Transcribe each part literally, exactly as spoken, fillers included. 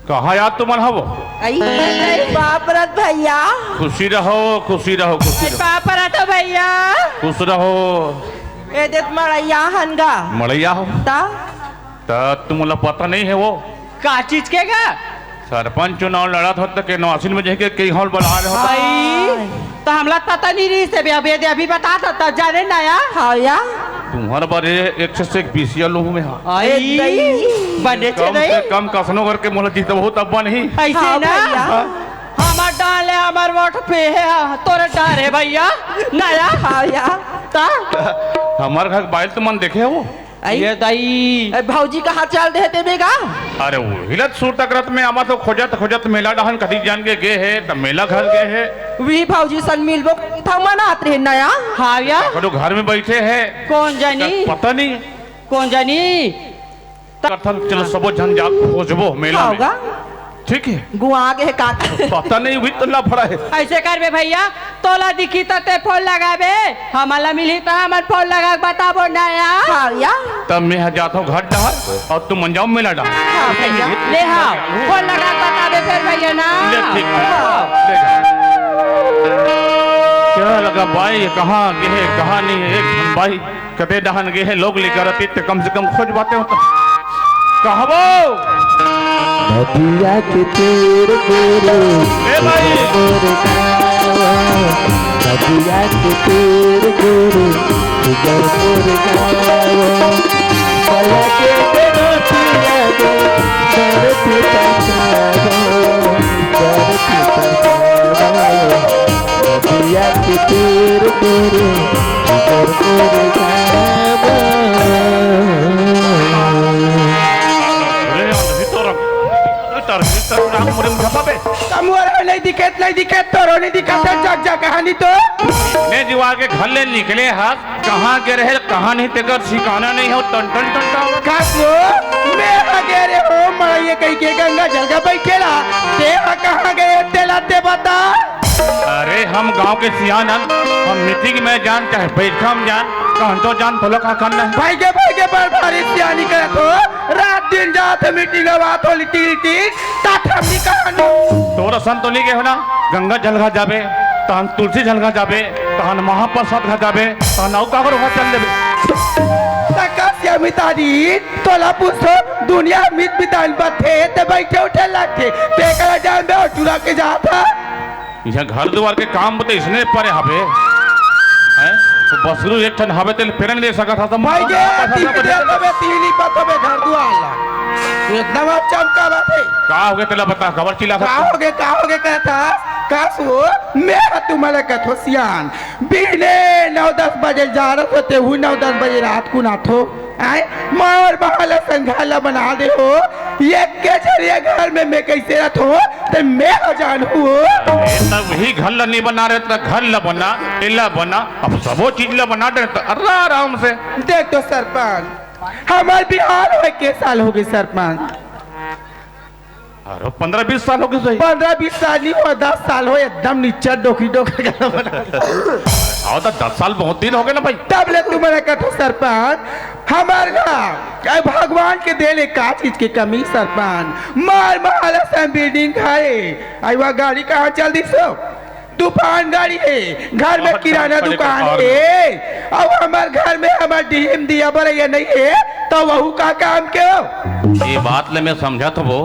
कहाँ यार तुमन हवो? आई, आई। बाप रथ भैया। खुशी रहो, खुशी रहो, खुशी रहो। बाप रथ भैया। खुश रहो। ए देत मड़ैया हन गा। मड़ैया हो? ता? ता तुमला पता नहीं है वो? का चीज के गा? सरपंच चुनाव लड़त हो त के नौसिन में जाके कई हॉल बना रहे हो। आई, तो हमला पता नहीं रही से अभी, अभी, अभी बता था, तब जाने ना या। हाँ या। तुम्हारे बारे एक से एक बीसिया लोग में हाँ। आई, ए दई। बने छे कम दई। से कम कसनो करके मोला जीतबो तब बनी। ऐसे हाँ ना। भैया। हाँ। हमर डाले, हमर वोट पे है, तोरे डारे भैया, नया। हाँ या। ता? हमर घर के बाइल तो मन देखे हो? आई? ये दाई। ए, भौजी कहाँ चल देहे ते बेगा? अरे, वही लत सूर तकरत में आमा तो खोजत, खोजत मेला डहन कदी जान के गे हे, त मेला घर गे हे। वी भौजी संग मिलबो था, मनात रहे नया। हाँ या। कदो घर में बैठे हे। कौन जानी? पता नहीं। कौन जानी? कथन चलो सबो झन जा खोजबो मेला में। होगा। ठीक है। गुआ गे हे का? पता नहीं, वही तो लफड़ा है। ऐसे करबे भैया, तोला दिखी त ते फोन लगाबे, हमला मिलही त हमन फोन लगा के बताबो ना या। हाँ या। तब मैं ह जात हूँ घर डहर और तुम मन जाओ मेला डहर। हाँ भैया। ले हाँ, फोन लगा के बताबे फिर भैया ना। ले ठीक है। हाँ। ले जा। क्या लगा बाई, कहाँ गे हे, कहाँ नहीं है, एक झन बाई कते डहन गे हे लोग लेकर अतीत, कम से कम खोज बातें होता। कहबो। नदिया के तीर गोरे, ए भाई। गोरे गावा। नदिया के तीर गोरे, उजर गोरे गावा। पलके के रोटिया दे, दर पिता गावा। नदिया के तीर गोरे, उजर गोरे गावा। अरे यार, नहीं तो रंग, अरे तर, तर नाम मुरे मुझे पापे। तमुआरा नहीं दिखे, नहीं दिखे, तोरो नहीं दिखा था, जग जग कहानी तो। ने जीवा के घर ले निकले हाथ, कहाँ गे रहे, कहाँ नहीं, तेकर ठिकाना नहीं हो, टन टन टन टन। का को? मैं आगे रे हो, मड़ैया कही के गंगा जल का बैठेला। ते हा कहाँ गे, तेला ते बता। अरे, हम गांव के सियान हन, हम मीटिंग में जान, चाहे बैठक में जान, कहन तो जान, तोला का करना है? भाई के, भाई के, बड़ भारी सियानी करत हो। रात दिन जात मीटिंग, बात होली टील टील। तात हमनी कहानी। तोर असन तो नहीं के हो ना, गंगा जल घर जाबे, तहन तुलसी जल घर जाबे, तहन महाप्रसाद घर जाबे, तहन अउ काकर घर चल देबे। तका से मितारी, तोला पूछो, दुनिया मित मितान बथे, ते बैठे उठे लागे, ते करा जान बे और चुरा के जात हा। इहाँ घर दुआर के काम बते इसने परे हबे। हैं? तो बसरू एक ठन हबे तेल पेरन दे सकत हा, तो भाई के, तीन दे तबे तीन ही पतबे घर दुआर ला। एकदम अब चमका बात है। का हो गया तेला बता, खबर चिल्ला का हो गया, का हो गया कहता? का सो? मैं हा तुम्हारे कथो सियान। बिने नौ दस बजे जा रहा तो ते हुई नौ दस बजे रात को ना थो। आय, मार बहाला संघाला बना दे हो। ये के जरिए घर में मैं कैसे रहत हो, ते मैं हा जान हो। अरे, तब ही घर ला नहीं बना रहे, तो घर ला बना, इला बना, अब सबो चीज ला बना दे, तो अर्रा आराम से। देख तो सरपंच, हमार बिहार होए के साल हो गए सरपंच। अरे, पन्द्रह बीस साल हो गए सही। पन्द्रह बीस साल नहीं हो, दस साल हो, एकदम नीचा डोकी डोका गला बना। आओ तो दस साल बहुत दिन हो गए ना भाई। तब ले तुम्हारे कथो सरपंच, हमार घर, ए भगवान के देले का चीज के कमी सरपंच? मार महल से बिल्डिंग खाए, आई वह गाड़ी कहाँ चल दी सो? तूफान गाड़ी है, घर में बहुत किराना बड़े दुकान व्यापार है, अब हमार घर में हमार डीएम दिया बरैया नहीं है, तो वहू का काम के हो? ये बात ले मैं समझत हबो,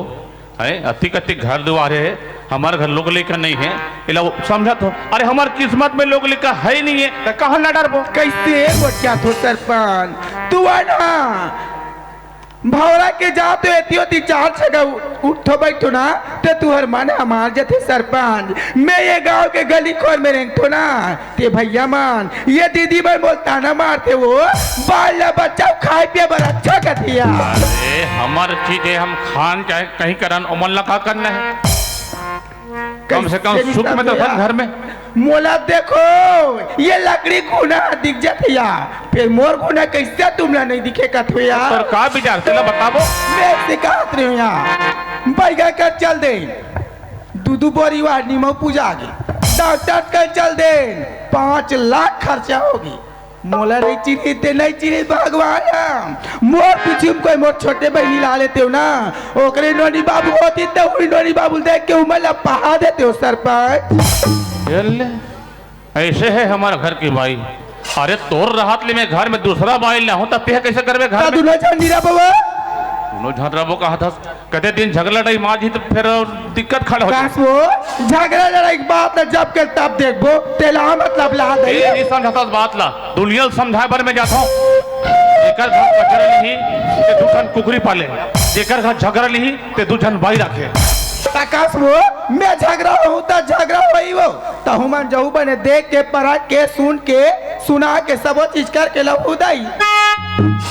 है, अतिक अतिक घर दुआर है, हमार घर लोग लेकर नहीं है, इला वो समझत हो। अरे हमार किस्मत में लोग लेकर है ही नहीं है, तो कहाँ ना डरबो? कैसे बच्चा थो सरपंच, तू आना भौरा के जात हो, एती ओती चार छगा उ-, उठो बैठो ना, ते तुहर मन हमार जथे सरपंच। मैं ये गांव के गली खोर में रेंगथो ना, ते भैया मन, ये दीदी मन बोल ताना मारते हो, बाल ला बचाओ, खाए पिए बर अच्छा कथिया। अरे, हमर चीज है, हम खान चाहे कहीं करन, ओमन ला का करना है? कम से कम कैसे सुख में तो निकलते थन यार? घर में। मोला देखो, ये लकड़ी घुना दिख जात या, फिर मोर घुना कैसे तुमला नहीं दिखे कथो यार? तोर का विचार, तेला बताबो। मैं सिखात रही हूँ यार, बैगा कर चल दे, दू दू बोरी वार नीमव पूजा आगे, डॉक्टर कर चल दे, पाँच लाख खर्चा होगी। मोला नहीं चिन्ही ते नहीं चिन्ही भगवान। मोर पीछू म कोई मोर छोटे बहिनी ला लेते हो ना, ओकरे नोनी बाबू होती त उही नोनी बाबू देख के उमर ला पहा देते हो सरपंच। ये ले, ऐसे है हमारे घर की बाई। अरे तोर रहत ले मैं घर में दूसरा बाई लाहूं त तेह कैसे करबे घर में? दोनों झन निरा बउआ। दोनों झन रबो कहा था। कते दिन झगड़ा लड़ाई मार जी तो फिर दिक्कत खड़ा हो जाए। कास वो झगड़ा लड़ाई की बात ना जब के तब देखबो, तेला मतलब ला दे। ए, नहीं समझता इस बात ला। दुनिया ल समझाए बर मैं जाता हूँ। जेकर घर कचरा लिही, ते दू ठन कुकरी पाले। जेकर घर झगड़ा लिही, ते दू झन बाई रखे। त कास वो मैं झगड़ा हूँ त झगड़ा होई वो। तहु मन जहू बने देख के, परख के, सुन के, सुना के, सबो चीज करके लहू दई।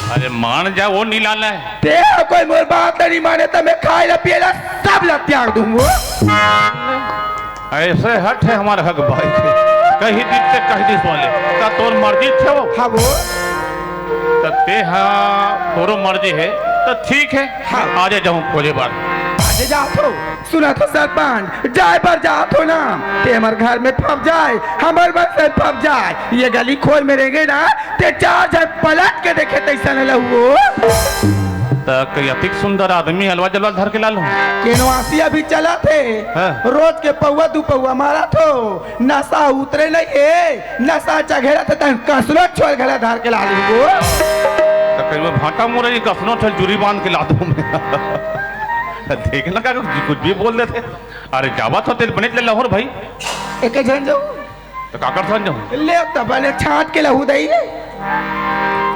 अरे मान जा, वो नी लाना है। ते कोई मोर बात नहीं माने त मैं खाए ला पिए ला सब ला त्याग दूंगो। ऐसे हट है हमारे हक भाई के। कही दिस ते कही दिस वाले। का तोर मर्जी थे वो? हाँ वो। त ते हाँ, तोरो मर्जी है। त ठीक है। हाँ। आजे जाऊँ खोजे बार। आजे जात हो। सुना तो सरपंच, जाए बर जात हो ना, ते हमर घर में फंस जाए, हमर मन से फंस जाए, ये गली खोल में रहेंगे ना, ते चार झन पलट के देखे तैसा न लहुओ। त कई अतिक सुंदर आदमी अलवा जलवा धर के लालू। केनवासी अभी चलत हे, हाँ। रोज के पौवा दू पौवा मारत हो, नशा उतरे नहीं हे, नशा चघेरा त तन कसनो छोल घला धर के लालू। त कई मैं भाटा मोरे जी कसनो छोल जुरी बांध के लादू मैं। देख ना का कुछ भी बोल देते। अरे जावत हो तेल बनित ले लाहौर भाई। एके झन जाऊ। त काकर सन जाऊँ? ले तब ले छाट के लहू दई।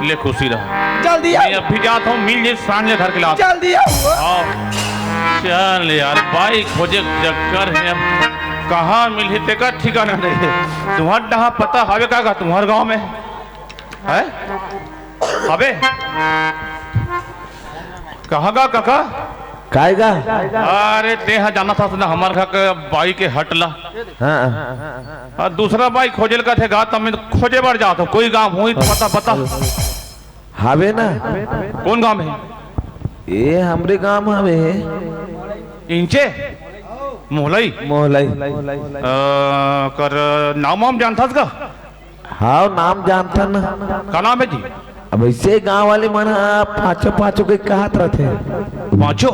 ले खुशी रहा। जल्दी आओ। मैं अभी जात हूँ, मिल जे सांझ ले घर के लात। जल्दी आओ। आओ। चल यार, बाई खोजे के चक्कर है। अब कहाँ मिलही तेकर ठिकाना नहीं है। तुम्हार डहा पता हवे का, का तुम्हार गाँव में? है? अबे। कहाँ गा काका? काय गा? अरे, तेहा जानत हस ना हमर घर के बाई के हट ला। हाँ। अउ दूसरा बाई खोजे ल कथे गा, त मैं खोजे बर जात हूँ। कोई गाँव होही त पता, पता। हावे ना। कौन गाँव में? ए, हमरे गाँव में हावे। इंचे? मोहलई? मोहलई। अ, कर नाम वाम जानथस का? हाव, नाम जानथन। का नाम है जी? अब ऐसे गाँव वाले मन ह पाँचो पाँचो के कहत रथे। पाँचो?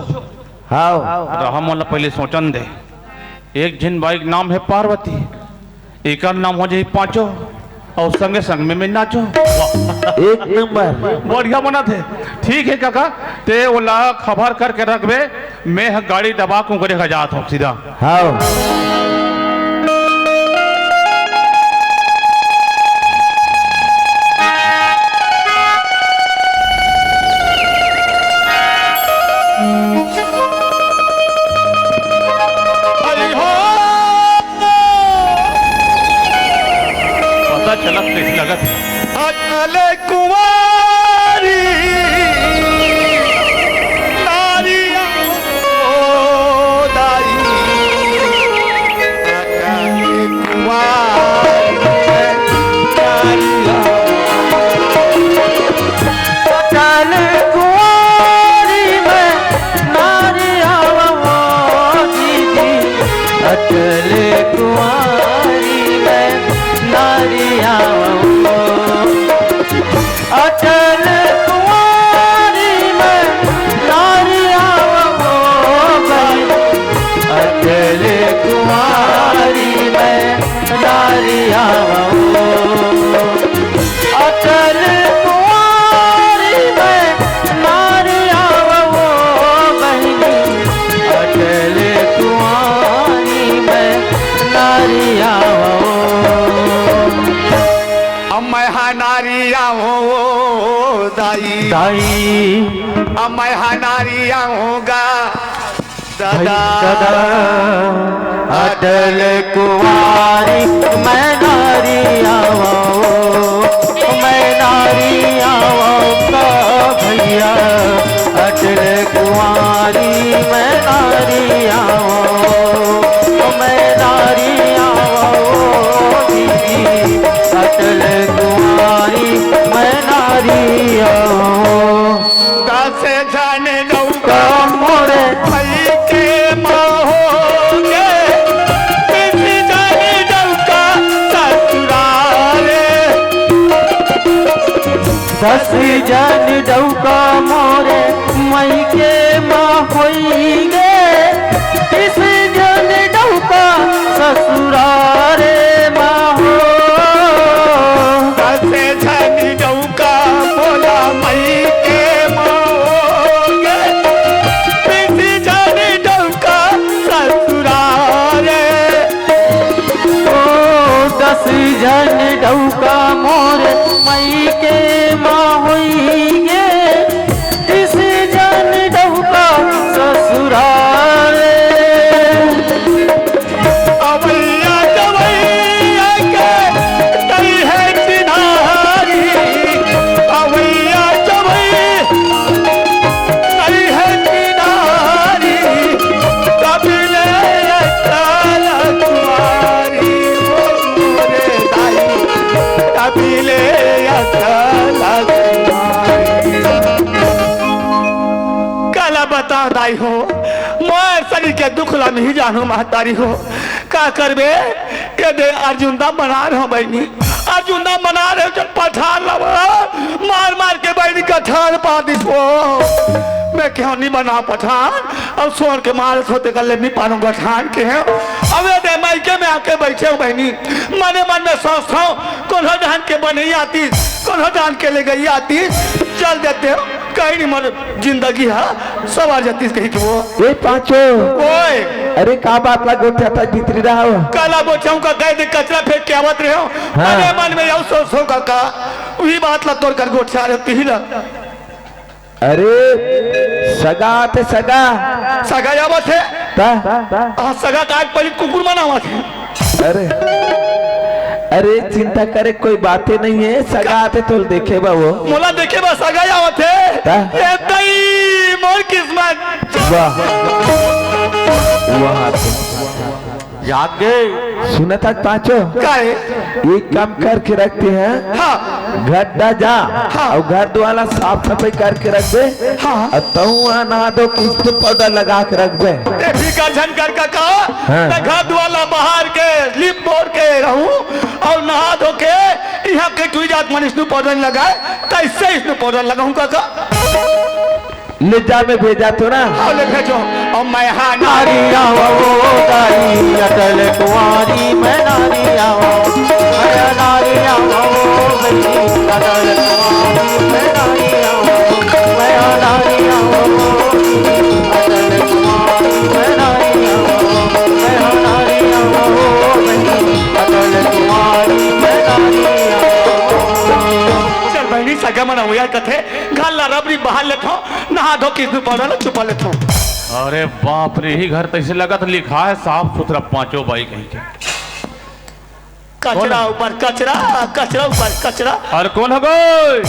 हाव। रहा, मोला पहले सोचन दे। एक झिन बाई के नाम है पार्वती, एकर नाम हो जाही पाँचो, अउ संगे संग में मैं नाचो। वाह। एक नंबर। बढ़िया बनत हे। ठीक है काका, ते ओला खबर करके रखबे, मैं ह गाड़ी दबा के ओकरे घर जात हूँ सीधा। हाव। पता चलत कइसे लगत हे? अटल कुंवारी नारिया ओ दाई, अटल कुंवारी नारिया। अटल कुंवारी में नारिया ओ दीदी, अटल कुंवारी में नारिया ओ। अटल कुंवारी में नारी आवो बहिनी, अटल कुंवारी में नारी आवो। अटल कुंवारी में नारी आवो बहिनी, अटल कुंवारी में नारी आवो। अब मैं हा नारी आवो दाई। दाई। अब मैं हा नारी आऊंगा दादा। दादा। अटल कुंवारी मैं नारी आवो, मैं नारी आवो का भैया। अटल कुंवारी मैं नारी आवो, मैं नारी आवो दीदी। अटल कुंवारी मैं नारी आवो। दस झन लौका मोरे भाई के माँ होगे, बीस झन लौका ससुराल मैं शरीर के दुख ला नहीं जानू महतारी हो, का करबे? ये दे अर्जुन दा बना रहे हो बहिनी, अर्जुन दा बना रहे हो, जब पठान ला मार मार के बहिनी गठान पा दिस हो। मैं क्यों नहीं बना पठान? अब सोन के मार होते कर ले नहीं पानू गठान के हैं। अब ये दे मायके में आके बैठे हो बहिनी, मने मन में सोचता हूँ, कोनो जान के बनई आतिस, कोनो जान के ले गई आतिस, चल देते हो, कहीं नहीं मर जिंदगी है, सवार जातिस कहीं के वो। ए पांचो। ओए। अरे का बात ला गोठियाथस भीतरी रहो? काला गोठियाहूं का, कह दे कचरा फेंक के आवत रहे हो। हाँ। अरे मन में यहू सोच हो का, का? वही बात ला तोर कर गोठिया रहे तिही ला। अरे सगा आथे सगा। सगा आवत हे। ता? हाँ, सगा का आज पहले कुकुर मन आवत हे। अरे, अरे चिंता करे कोई बाते नहीं है, सगा आथे तो देखे बा वो। मोला देखे बा सगा आवत हे। हाँ? ए दई, मोर किस्मत। वाह, वाह। जागे। सुनत हस पांचो? काहे? एक काम करके रखते हैं। हाँ। घर दा जा। हाँ। और घर दुआर ला साफ सफाई करके रख दे। हाँ। और तहूं नहा धो के स्नो पाउडर लगा के रख दे। ए, फिकर झन कर काका। हाँ। त घर दुआर ला बहार के, लीप बोर के रहूं और नहा धो के इहां के टुरी जात मन स्नो पाउडर नहीं लगाए, त अइसे स्नो पाउडर लगाहूं काका। ले जा, मैं भेजा तो ना। हाँ, ले भेजो। और मैं हाँ नारी आवा वो दाई, अटल कुंवारी मैं नारी आवा। मैं नारी आवा वो बहिनी, अटल कुंवारी मैं नारी आवा। मैं नारी आवा वो बहिनी, अटल कुंवारी मैं नारी आवा। मैं नारी आवा वो बहिनी, अटल कुंवारी मैं नारी आवा। चल बहिनी, सगा मन हुआ कथे, घर ला रबरी बहार लेथों, नहा धो के स्नो पाउडर ला चुपा लेथों। अरे बाप रे, इही घर तइसे लगत लिखा है साफ सुथरा पांचो बाई कहीं के। कचरा ऊपर कचरा, कचरा ऊपर कचरा। अरे कोन हो गए?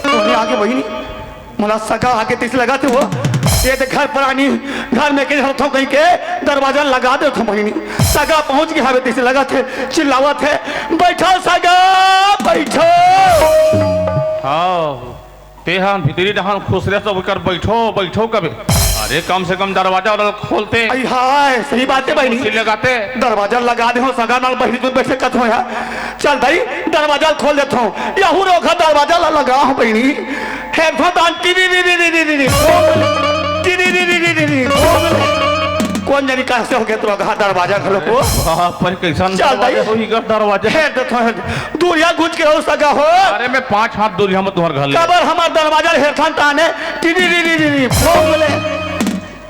कोने आगे बहिनी? मोला सगा आगे तइसे लगथे वो। ये देख घर परानी, घर में के रहथों कहीं के दरवाजा लगा देथों बहिनी। सगा पहुंच गया हवे तइसे लगथे, चिल्लावत हे, "बैठो सगा, बैठो।" हाँ। तेहा भीतरी डहान खुसरे तो ओकर बैठो, बैठो कबे। अरे कम से कम दरवाजा वाला खोलते। आई हाय, सही बात हे बहिनी। कुर्सी लगाते। दरवाजा लगा देहों, सगा नाल बहिनी तो बैठे कथों यार। चल भाई, दरवाजा खोल देथों। यहू रोखा दरवाजा ला लगा हो बहिनी। हेरथों तान टिरी री री री री री। टिरी री री री री री। कोन जनी कइसे हो गया तोर घर दरवाजा घलो को? बाप रे, कइसन चल दरवाजा भाई। हो, इकर दरवाजा। हेर देथों, हेर। दूरिहा घुच के रहो सगा हो। अरे मैं पांच हाथ दूरिहा में तुम्हार घर ले। काबर हमर दरवाजा हेरथन ताने, टिरी री री री री, भोंग ले।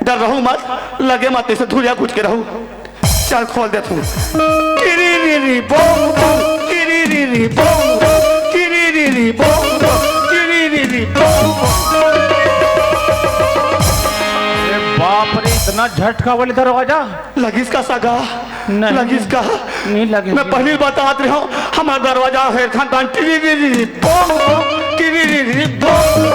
डरहू मत, लगे मत, तइसे दूरिहा घुच के रहू। चल खोल देथों। टिरी री री, भोंग, भोंग, टिरी री री, भोंग, भोंग, टिरी री री, भोंग, भोंग, टिरी री री, भोंग, भोंग। अरे बाप रे, इतना झटका वाले दरवाजा। लगिस का सगा? नहीं। लगिस का? नहीं लगे। मैं पहली बतात रहे हूँ, हमर दरवाजा हेरथन तान टिरी री री, भोंग, भोंग, टिरी री री, भोंग।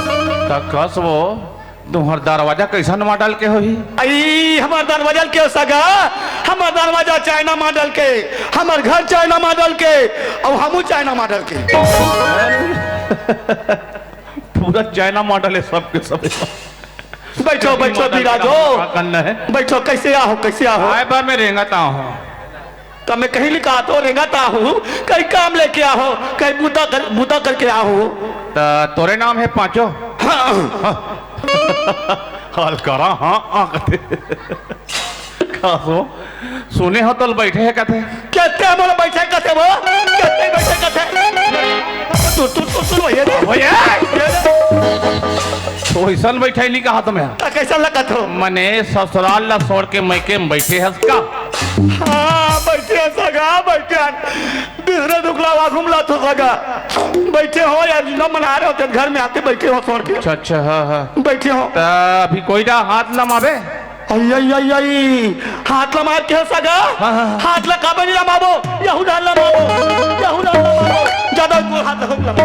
त कस वो, तुम्हार दरवाजा कइसन मॉडल के होही? आई, हमर दरवाजा के सगा, हमर दरवाजा चाइना मॉडल के, हमर घर चाइना मॉडल के, अउ हमू चाइना मॉडल के। पूरा चाइना मॉडल हे सबके सब। बैठो, बैठो, बिराजो। का करना है? बैठो, कइसे आहो, कइसे आहो? आए बर मैं रेंगत आहों। त मैं कहीं लिखा तो रेंगत आहों, कहीं काम लेके आहों, कहीं बूता कर, बूता करके आहों। त तोरे नाम हे पांचो? हाँ। हाँ। हल्कारा, हाँ, हाँ कथे। का हो? सुने हों तोला बैठे हे कथे। कथे मोला बैठे कथे वो? कथे बैठे कथे? तू, तू, तू, तू, ये दे। ओए! ये दे। तो अइसन बैठे नहीं कहा तुम्हें। त कइसन लगत हो? मने ससुराल ला छोड़ के मइके में बैठे हस का? हाँ, बैठे हस सगा, बैठे हस। दूसरे दुख ला आगू में लाथों सगा। बैठे हों यार, ना मना रहे हो, तेरे घर में आके बैठे हों छोड़ के। अच्छा, अच्छा, हाँ, हाँ। बैठे हों। त अभी कोई ना हाथ लमावे? आई, आई, आई, आई, हाथ लमार के सगा? हाँ, हाँ, हाँ। हाथ ला काबर नहीं लमाबो? यहू डाल लमाबो, यहू डाल लमाबो। ज्यादा को हाथ लमाबो।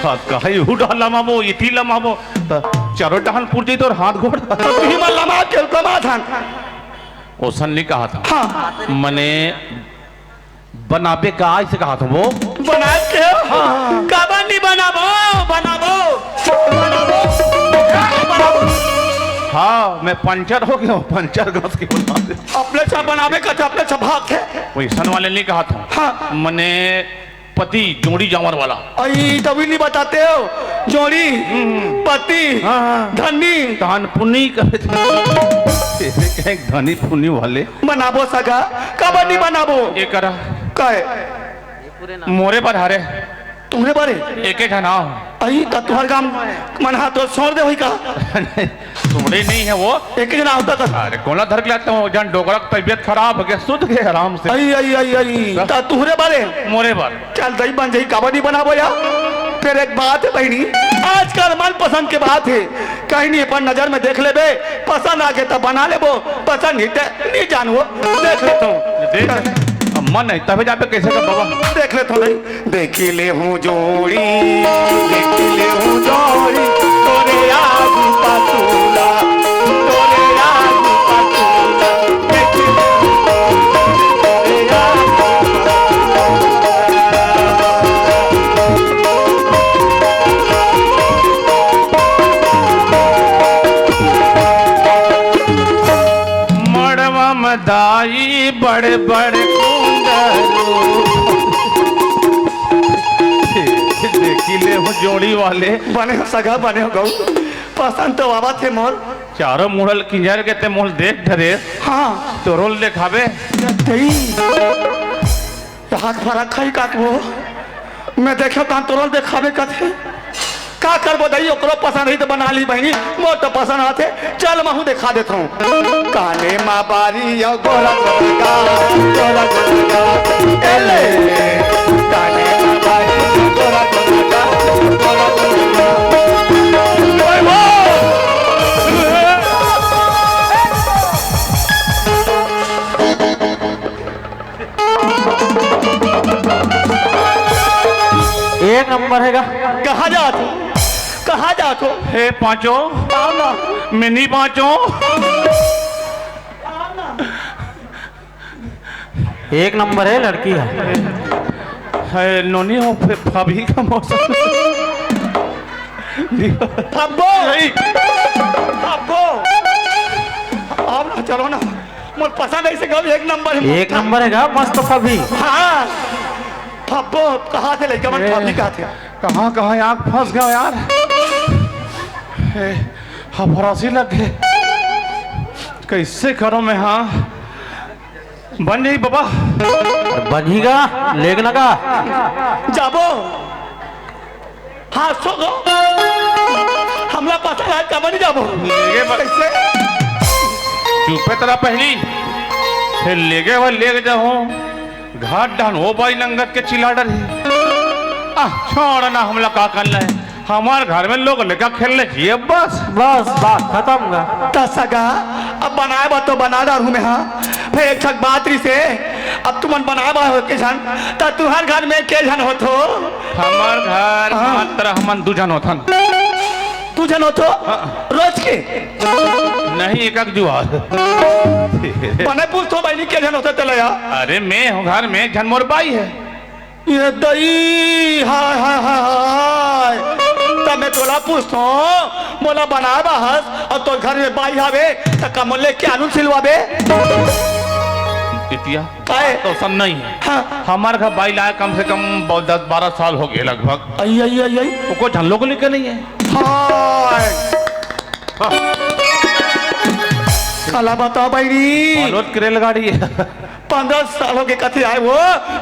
हाथ का है, यहू डाल लमाबो, इती लमाबो। त चारों डहान पुर जाई तोर हाथ गोड़। त तुही मन लमा के लमा धान। ओसन नहीं कहा था। हाँ। मने बनाबे का, अइसे कहा था वो। बनाए के हो? हाँ। काबर नहीं बनाबो? बनाबो। बनाबो। बनाबो। हाँ, मैं पंचर हो गया हूँ, पंचर घस के बना दे। अपने सब बनावे का तो अपने सब हाथ है। वैसन वाले नहीं कहा था। हाँ। मने पति जोड़ी जांवर वाला। अई, तभी नहीं बताते हो। जोड़ी, हम्म। पति, हाँ, हाँ। धनी। तहन पुनी कहे थे। तेरे कहे धनी पुनी वाले। बनाबो सगा, कब नहीं बनाबो? ये करा। कहे? मोरे बर हरे। तुम्हरे बारे? एके झन आव। अई, त तुहर गाम मन हा तो छोड़ दे होई का? छोड़े नहीं है वो। एके झन आवता का? अरे, कोला धर के लाता हूँ, जन डोकरा की तबीयत खराब हो गया, सुत गए आराम से। अई, अई, अई, अई, हाँ। त तुहरे बारे? मोरे बर। चल, दही बन जाई, काबर नहीं बनाबो यार? फिर एक बात है बहनी, आजकल मन पसंद के बात है, कहीं नहीं अपन नजर में देख लेबे, पसंद आके तब बना लेबो, पसंद नहीं ते नहीं जानबो, देख लेता हूँ। देख, अब मन नहीं, तबे जाबे कैसे का बाबा? देख लेता हूँ भाई। देखी ले हूँ जोड़ी, देखी ले हूँ जोड़ी, तोरे आगू पातूला, तोरे आगू पातूला, देखी ले हूँ जोड़ी, तोरे आगू पातूला। मड़वा में दाई बड़ बड़ कुंदरू। देखी ले हूँ जोड़ी वाले। बने हो सगा, बने हो गऊ। पसंद तो आवत हे मोर। चारों मुड़ल किंजर के ते मोल देख डरे। हाँ। तोरोल देखाबे। तेई। हाथ भरा खाई काटबो। मैं देखे तान तोरोल देखाबे कथे। का करबो दई, ओकरो पसंद ही तो बना ली बहनी, मोर तो पसंद आथे। चल महू देखा देत हूँ। काने मा बारी यो गोरा गोरा गा, गोरा गोरा गा। एले। काने मा बारी यो गोरा गोरा गा, गोरा गोरा गा। ओए वो। एक नंबर हे गा। कहाँ जात हो? कहाँ जात हो? हे पाँचो, आओ ना। मिनी पाँचो। एक नंबर हे, लड़की हे। हे नोनी हो, फे-, फबही का मौसम। फब्बो। नहीं। फब्बो। आओ ना, चलो ना। मोर पसंद ऐसे गल एक नंबर हे, एक नंबर हे गा, मस्त फबही। हाँ। फब्बो, कहाँ थे लइका मन ए, फबही कहाँ थे? कहाँ, कहाँ आँख फंस गया यार। ए, हफरासी लग गए। कैसे करो मैं, हाँ? बन जाई बाबा। अरे बन ही गा, लेग ना गा। जाबो। हाँ, सो गो। हमला पता है, कब नहीं जाबो। लेगे बा-, कैसे? चुपे तरह पहली। फिर लेगे हुए लेग जाओ। घाट डान वो बाई लंगत के चिल्ला डरही। आ, छोड़ ना, हमला का करना है? हमार घर में लोग लइका खेलने चाहिए बस। बस, बात खतम गा। त सगा, अब बनाए बा तो बना डार हूँ मैं, हाँ। फिर एक ठक बात रही से, अब तुमन बनाए बा हो के झन, त तुहर घर में के झन होत हो? हमार घर हाँ। मात्र हमन दू झन होथन। दू झन होत हो? हाँ। रोज के? नहीं, एक एक जुआर। बने पूछत हो बहिनी के झन होत हो तेला यार? अरे मैं हूँ घर में, एक झन मोर बाई है। ये दई, हाय, हाय, हाय, हाय। त मैं तोला पूछत हो, मोला बनाए बा हस, अउ तोर घर में बाई हावे, त का मोला लेके आलू सिलवाबे? बिटिया, काहे? तो सब नहीं है। हाँ। हमार घर बाई लाए कम से कम बहुत दस बारह साल हो गए लगभग। आई, आई, आई, आई। वो कोई झन लोग लेके नहीं है। हाय। काला बता बहिनी। बालोद के रेलगाड़ी है। पंद्रह साल हो गए कथे आए वो।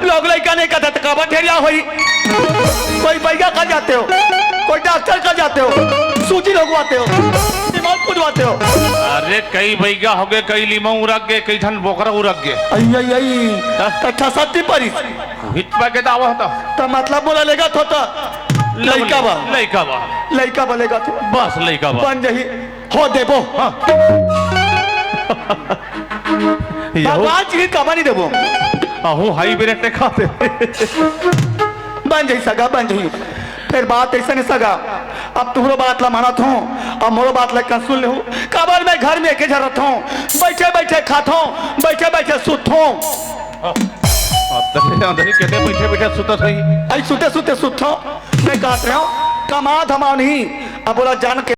लोग लइका नहीं कहते तो काबर ठेरिया होई। कोई बैगा कर जाते हो, कोई डॉक्टर कर जाते हो, सूजी लगवाते हो, दिमाग पुजवाते हो। अरे कई बैगा हो गए, कई लीमा उरक गए, कई झन बोकरा उरक गए। आई, आई, आई। हाँ? त ठसती परिस। हित पा के दावा था। त मतलब मोला लेगत हो त। लइका बा। लइका बा। लइका बा लेगत हो। बस लइका बा। बन जही। हो देबो। हाँ। यहू भगवान जी काबर नहीं देबो। अहू हाई बेरेटे खाते। बन जही सगा, बन जही। फिर बात ऐसे नहीं सगा। अब तुहरो बात ला मानत हूँ, अब मोरो बात ला कन सुन लेहू। काबर मैं घर में एके झरत हूँ, बैठे बैठे खात हूँ, बैठे बैठे सुत हूँ। अंदर अंदर कहते बैठे बैठे सुतत हई। आई सुते सुते सुत हूँ, मैं कहत रहे हूँ, कमा धमा नहीं, अब बोला जान के